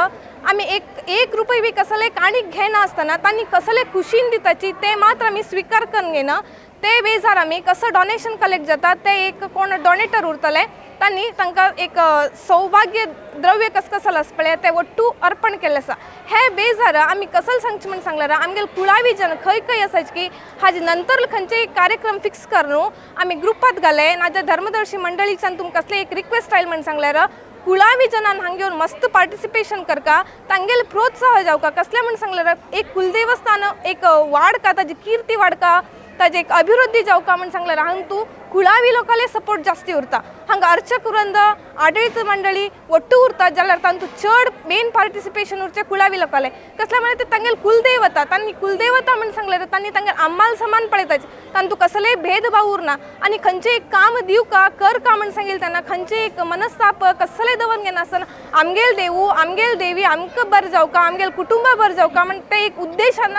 आमी एक एक रुपय बी कसले काणीक घेनासतना तांणी कसले खुशीन दिताची ते मात्र आमी स्विकार करून घेना. ते बेजार आमी कसं डोनेशन कलेक्ट जाता ते एक कोण डोनेटर उरतले तांणी तांकां एक सौभाग्य द्रव्य कस कसल आसा पळय ते वट्टू अर्पण केल्लें आसा. हे बेजार आमी कसल सांगचें म्हण सांगल्यार आमगेले कुळावी जन खंय खंय आसाच की हाजे नंतर खंयचे एक कार्यक्रम फिक्स कर न्हू आमी ग्रुपात घाले नाजाल्यार धर्मदर्शी मंडळीच्यान तुमकां कसले एक रिक्वेस्ट आयल म्हण सांगल्यार कुळावी जनान हांगा येवन मस्त पार्टिसिपेशन करका, तांगेले प्रोत्साह जावका. कसलें म्हण सांगल्यार एक कुलदेवस्थान एक वाडका, ताजी कीर्ती वाडका, ताजी एक अभिवृद्धी जावका म्हण सांगल्यार हांगा तूं कुळावी लोकांले सपोर्ट जास्ती उरता. हांगा अर्चक वृंद आडळीत मंडळी ಒಟ್ಟು उरता जाल्यार तांतू चड मेन पार्टिसिपेशन उरचें कुळावी लोकांले. कसलें म्हळ्यार ते तांगेले कुलदेवता, तांणी कुलदेवता म्हण सांगल्यार तांणी तांगेले आम्माल समान पळयताच, तांतू कसलेय भेदभाव उरना आनी खंयचें एक काम दिवका कर का म्हण सांगिल्लें तेन्ना खंयचें एक मनस्ताप कसलें दवरून घेनासतना आमगेल देवू आमगेल देवी आमकां बरें जावका आमगेल कुटुंबा बरें जावका म्हण ते एक उद्देशान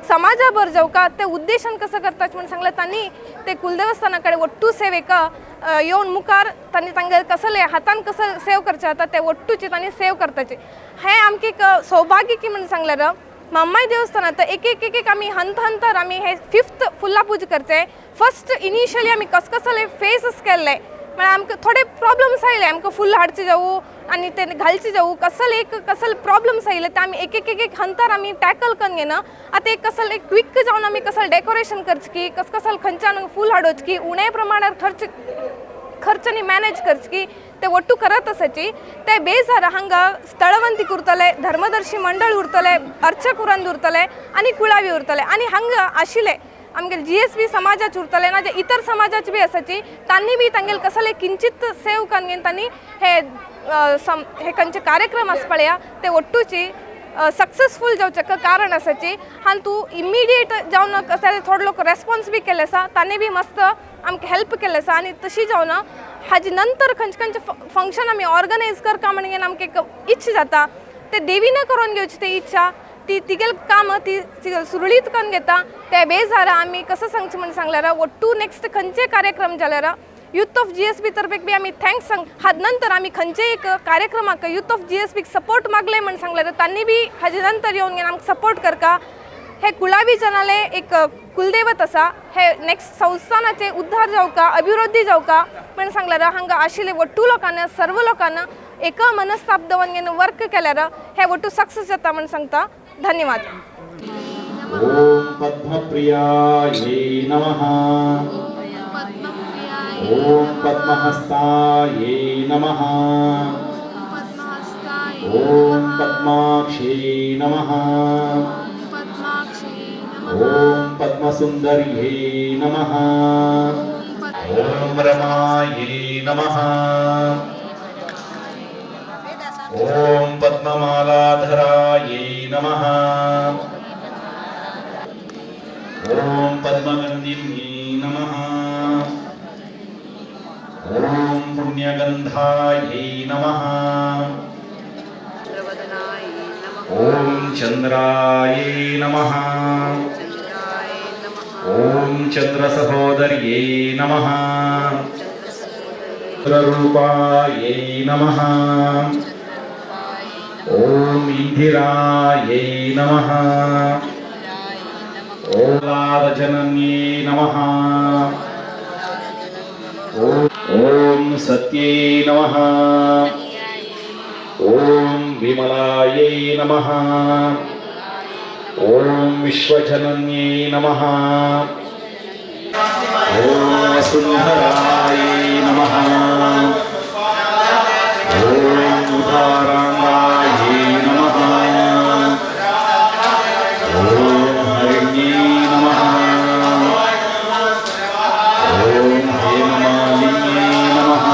समाजा बर जावका ते उद्देशान कसं करतात म्हण सांगलें तांणी ते कुलदेवस्थाना कडेन वट्टू सेवेक येवन मुखार तांणी तांगेले कसले हातान कसं सेव करचें जाता ते वट्टूची तांणी सेव करताचे. हें आमकां एक सौभाग्य की म्हण सांगल्यार म्हामाय देवस्थानांत एक एक एक एक आमी हंत हंतर आमी हे फिफ्थ फुलां पूजा करचे. फर्स्ट इनिशियली आमी कसकसले फेसस केल्ले म्हळ्यार आमकां थोडे प्रॉब्लम्स आयले, आमकां फुल हाडचे जावूं आनी ते घालचे जावूं कसल एक कसल प्रॉब्लम्स आयले ते आमी एक एक एक एक हंतार आमी टॅकल करून घेना. आतां एक कसल एक क्विक जावन आमी कसल डेकोरेशन करचें की कस कसल खंयच्यान फूल हाडोवचें की उणे प्रमाणार खर्चांनी मॅनेज करचें की ते वट्टू करत आसाची. ते बेजार हांगा स्थळवंती उरतले, धर्मदर्शी मंडळ उरतले, अर्चक वृंद उरतले आनी कुळावी उरतले आनी हांगा आशिल्ले आमगेले GSB समाजाचे उरतले ना जे इतर समाजाचे बी आसाची तांणी बी तांगेले कसले किंचित सेव करून घेवन तांणी हे हे खंयचे कार्यक्रम आसा पळया ते वट्टूची सक्सेसफूल जावचें कारण आसाची. आनी तूं इमिडिएट जावन कशें थोडे लोक रेस्पोन्स बी केल्ले आसा तांणी बी मस्त आमकां हेल्प केल्लें आसा आनी तशी जावन हाजे नंतर खंयचे खंयचे फंक्शन आमी ऑर्गनायज करता म्हणून आमकां एक इच्छा जाता ते देवीन करून घेवची ती इच्छा ती तिगेले काम ती सुरळीत करून घेता. ते बेजार आमी कसं सांगचें म्हण सांगल्यार वट्टू नेक्स्ट खंयचे कार्यक्रम जाल्यार युथ ऑफ GSB तर्फेक बी आमी thanks सांग. हाज नंतर आमी खंयचे एक कार्यक्रमाक युथ ऑफ GSBक सपोर्ट मागले म्हण सांगल्यार तांणी बी हाजे नंतर येवन घेवन आमकां सपोर्ट करका. हे कुळावी जनाले एक कुलदेवत आसा, हे नेक्स्ट संस्थानाचे उद्धार जावका अभिवृद्धी जावका म्हण सांगल्यार हांगा आशिल्ले वट्टू लोकांना सर्व लोकांना एका मनस्ताप दवरून घेवन वर्क केल्यार हे वट्टू सक्सेस जाता म्हण सांगता. धन्यवाद. ओम पद्मप्रियायै नमः. ओम पद्महस्तायै नमः. ओम पद्माक्षै नमः. ओम पद्मसुंदर्यै नमः. ओम रमायै नमः. ओम पद्ममालाधरायै नमः. ओम पद्मगन्धिन्यै नमः. ओम पुण्यगन्धायै नमः. ओम चंद्रायै नमः. ओम चंद्रसहोदर्यै नमः. चंद्ररूपायै नमः. ओम इंदिरायै नमः. ओम लालजनन्यै नमः. ओम सत्यै नमः. ओम विमलायै नमः. ओम विश्वजनन्यै नमः. ओम वसुंधरायै नमः. ओम उदारांगायै नमः. ओम हरिण्यै नमः. ओम हेममालिन्यै नमः.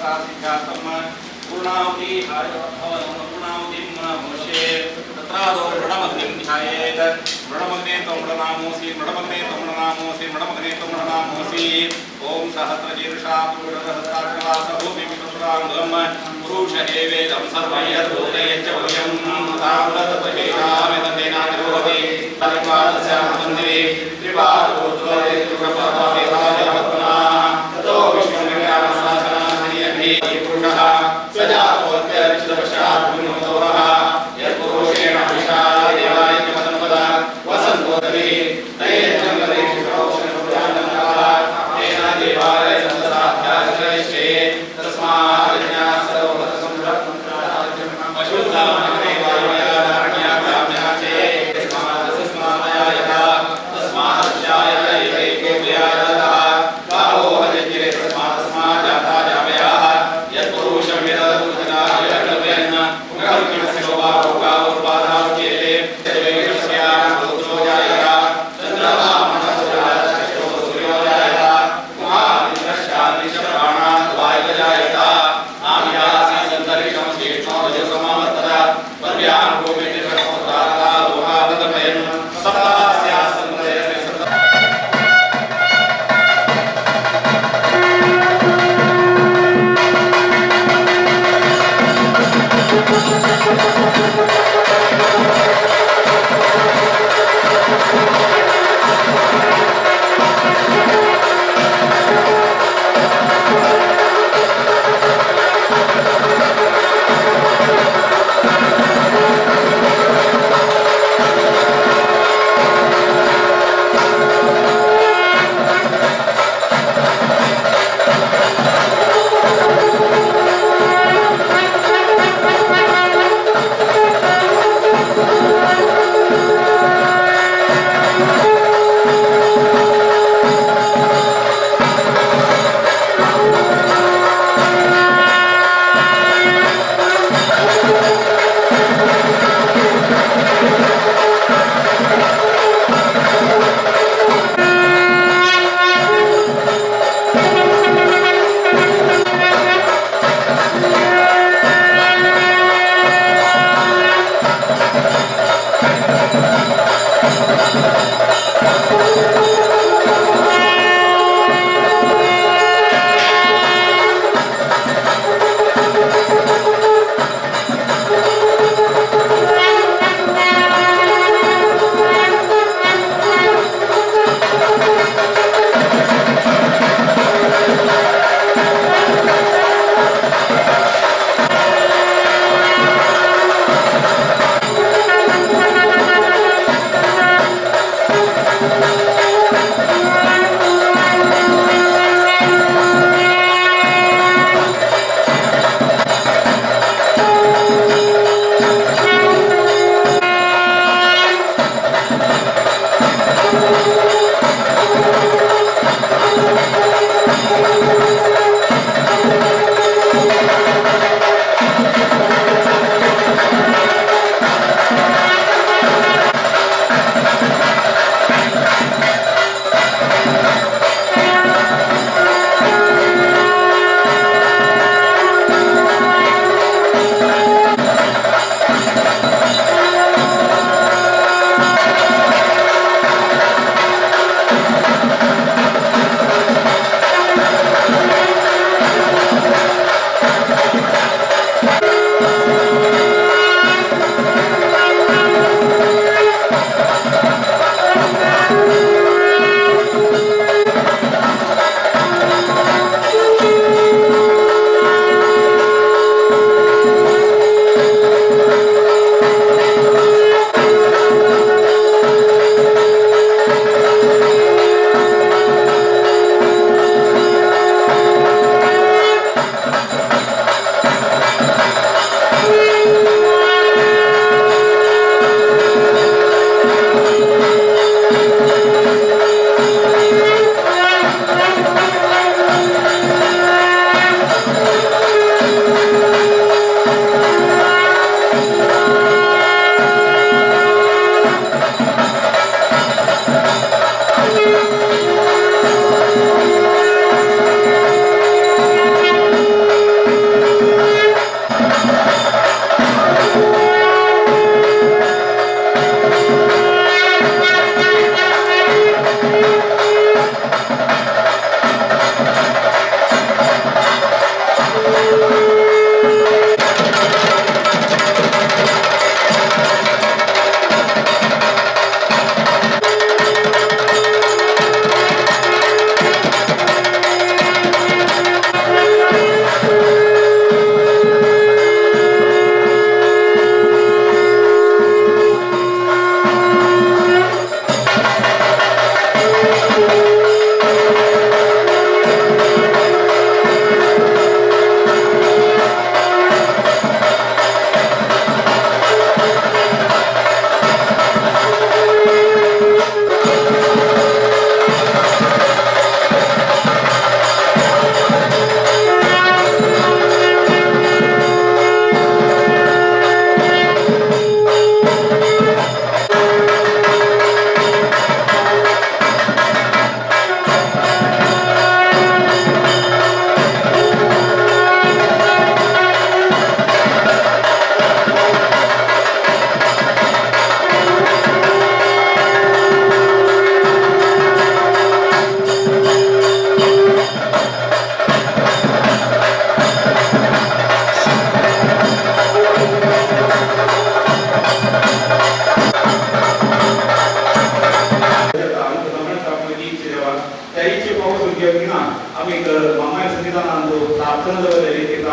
सिद्धार्थं पूर्णाहुति पूर्णाहुतिं भविष्ये तत्रादौ मृडमग्निं ध्यायेत्। मृडमग्ने त्वं मृडनामोऽसि, मृडमग्ने त्वं मृडनामोऽसि, मृडमग्ने त्वं मृडनामोऽसि। ॐ सहस्रशीर्षा पुरुषसहस्राक्षवासभूमिं पुरुष एवेदं सर्वं यद्भूतं यच्च भव्यं ताम्रतपेशामिदन्तेनातिरोहति परिपादस्यामन्दिरे त्रिपादोद्वरे ततो विष्णुविज्ञानशासनाश्रियभिः पुरुषः स्वजातोऽत्यरिचितपश्चात् पुण्यमतोरः यत्पुरुषेण हविषा देवाय पदं वसन्तोदभिः तैर्जङ्गलेषु देवाय सन्तसाध्याश्रयिष्ये तस्मात्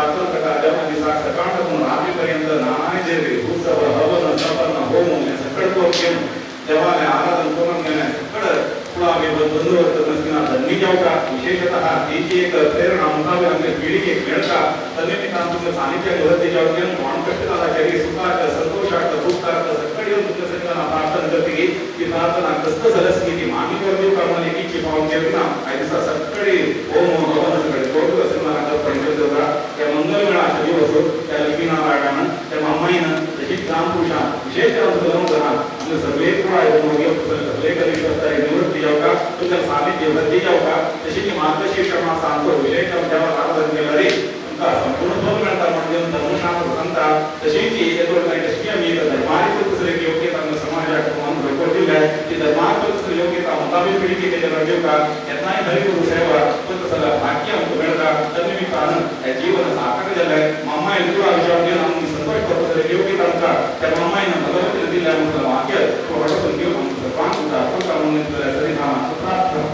प्रार्थना करता देवा दिसाक सकाळ साकून रात्री पर्यंत नानाय देवी उत्सव हवन तपन होम हें सगळें करून घेवन देवालें आराधन करून गेलें सगळें कुळावी बंधुवर्त धन्य जावका विशेषतः तेची एक प्रेरणा मुखावे आमच्या पिळगेक मेळटा तन्निमित्तान तुमच्या सानिध्य वृद्धी जावके कोण कष्ट जाला सुखाक संतोषाक दुःखाक सगळें येवन तुमच्या सगळ्यांना प्रार्थना करतगी ती प्रार्थना कस्त जाल्यास ती मागणी कर दिवका म्हणून एकीची पावन केली ना आयज दिसा सगळे होम हवन सगळे करून सगळ्यांना करता त्या मंगलमेळाचे दिवस त्या लक्ष्मीनारायणान त्या मामाईन तशीच ग्रामपुरुषान विशेष करून आमचे सगळे कुळा सगळे विश्वास निवृत्ती जावका तुमच्या सानिध्य वृद्धी जावका तशी ती मार्गशीर्ष मास आमचो विशेष देवाक आराधन केलं रे तुमकां संपूर्ण फल मेळटा म्हणजे धर्मशास्त्र सांगता तशीच तशी आमी धर्माची दुसरे योग्यता आमच्या समाजाक भरपूर दिल्या ती धर्माची दुसरी योग्यता मुखावी पिळगी तेजेर दिवका केन्नाय खरी करू सेवा तसं भाग्य आमकां मेळटा तन्निमित्तान हें जीवन सार्थक जालें मामायन कुळा विचार घेवन आमी संतोष करता योग्यता आमकां त्या मामायन भगवतीन दिल्लें आमकां भाग्य हडपून घेवन आमकां सर्वांक तुमकां म्हणून सरिधानाचो प्रार्थना.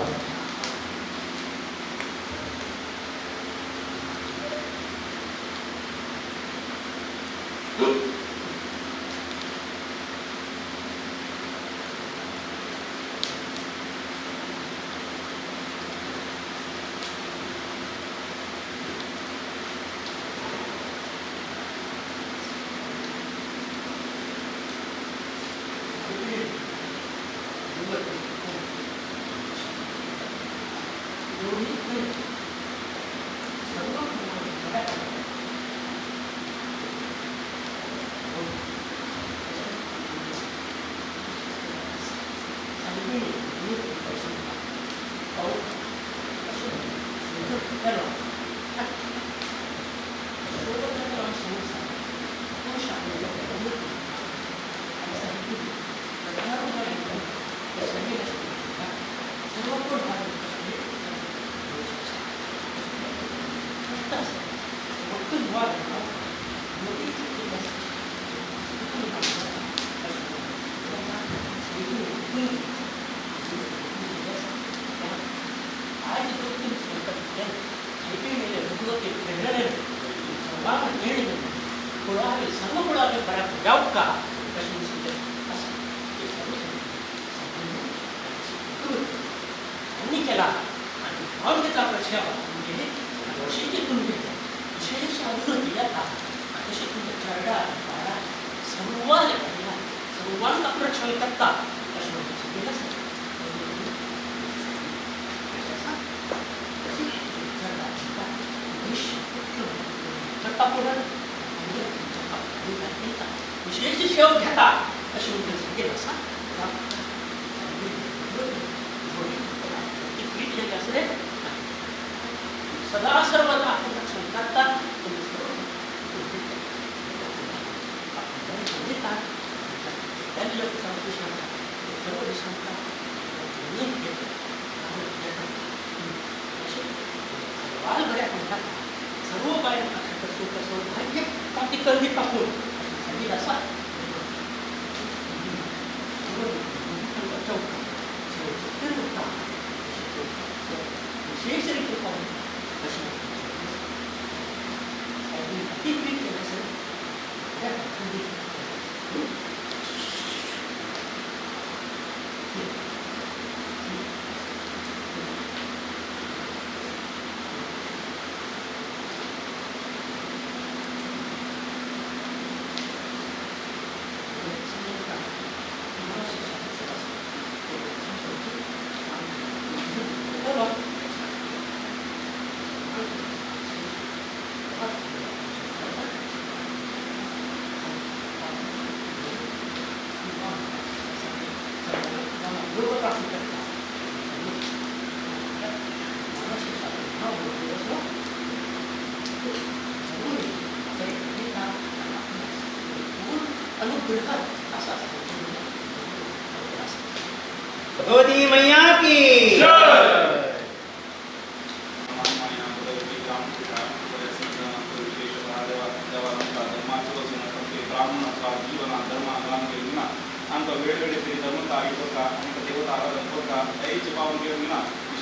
भगवती मैया की जय।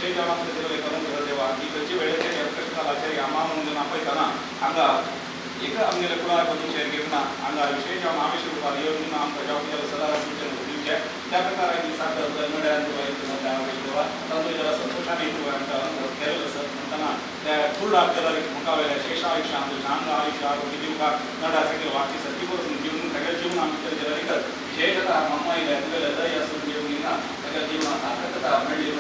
विशेष जावन आमकां दिल्लें अनुग्रह देवा की खंयचे वेळेचेर कृष्णाचेर अम्मा म्हणून आपयतना हांगा एक आमगेले कुळार बंधूचेर घेवन हांगा विशेष जावन आवेश रुपार येवन आमकां जावं सदा सूचन दिवचें त्या प्रकारे दिसाक नड्यान देवा तातूंत जरा संतोषाने आमकां अनुभव केलेलो आसा म्हणटना त्या पूर्ण आपल्याला मुखावेल्या शेष आयुष्य आमचें चांगलं आयुष्य आरोग्य दिवपाक नडा सगळे वाक्य सत्य करून जीवन सगळें जीवन आमचें जरा विशेषतः मम्मा इल्ले तुगेले दय आसून जेवन ना सगळ्या जीवनात सार्थकता मेळ्ळी.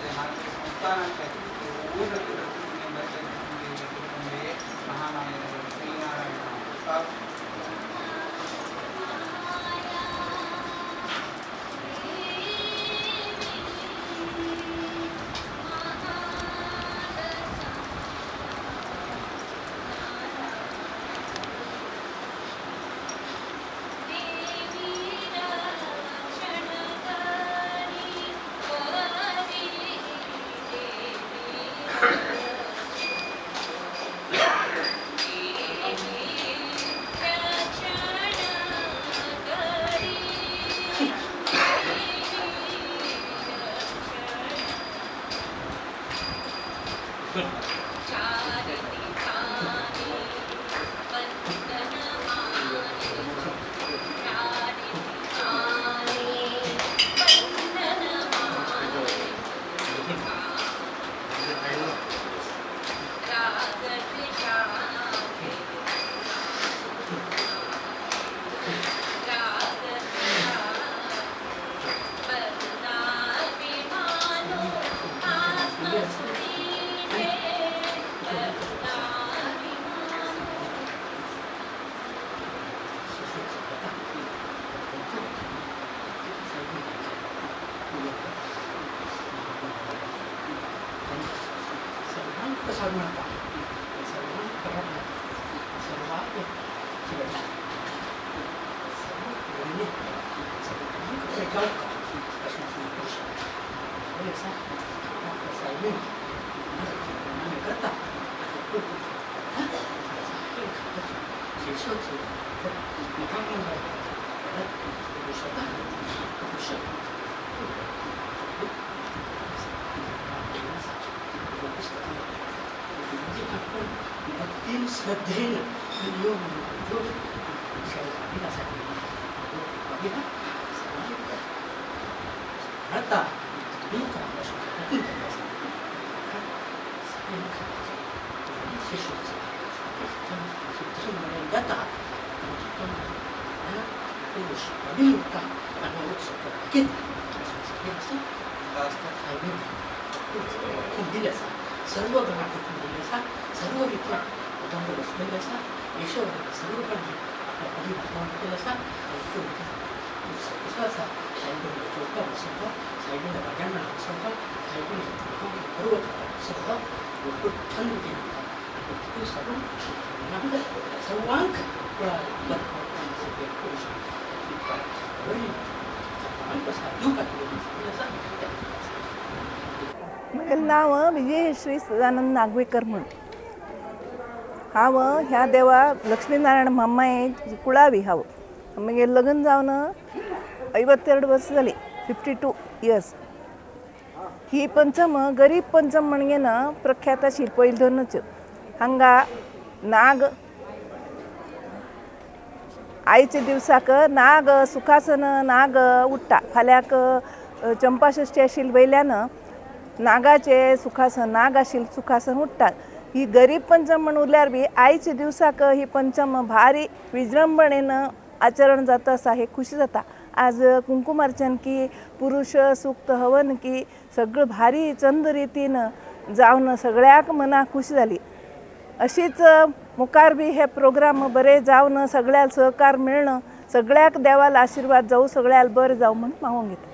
संस्थानांतले महामाया लक्ष्मीनारायण. म्हगेलें नांव विजयश्री सदानंद नागवेकर म्हूण. हांव ह्या देवा लक्ष्मीनारायण म्हामाये कुळावी. हांव म्हगेलें लग्न जावन 52 वर्सां जालीं, 52 इयर्स. ही पंचम गरीब पंचम म्हणगे ना प्रख्यात आशिल्ली पयलीं धरूनच. हांगा नाग आयच्या दिवसाक नाग सुखासन नाग उठ्ठा. फाल्यांक चंपाषष्ठी आशिल्ली वयल्यान नागाचे सुखासन नाग आशिल्ले सुखासन उठ्ठात. ही गरीब पंचम म्हण उरल्यार बी आयच्या दिवसाक ही पंचम भारी विजृंभणेन आचरण जाता आसा, हे खुशी जाता. आज कुंकुमार्चन की पुरुष सूक्त हवन की सगळं भारी चंद रितीन जावन सगळ्याक मनाक खुशी जाली. अशीच मुखार बी हे प्रोग्राम बरे जावन सगळ्याक सहकार मेळणं, सगळ्याक देवाला आशीर्वाद जावं, सगळ्याक बरें जावं म्हूण मागूंक घेता.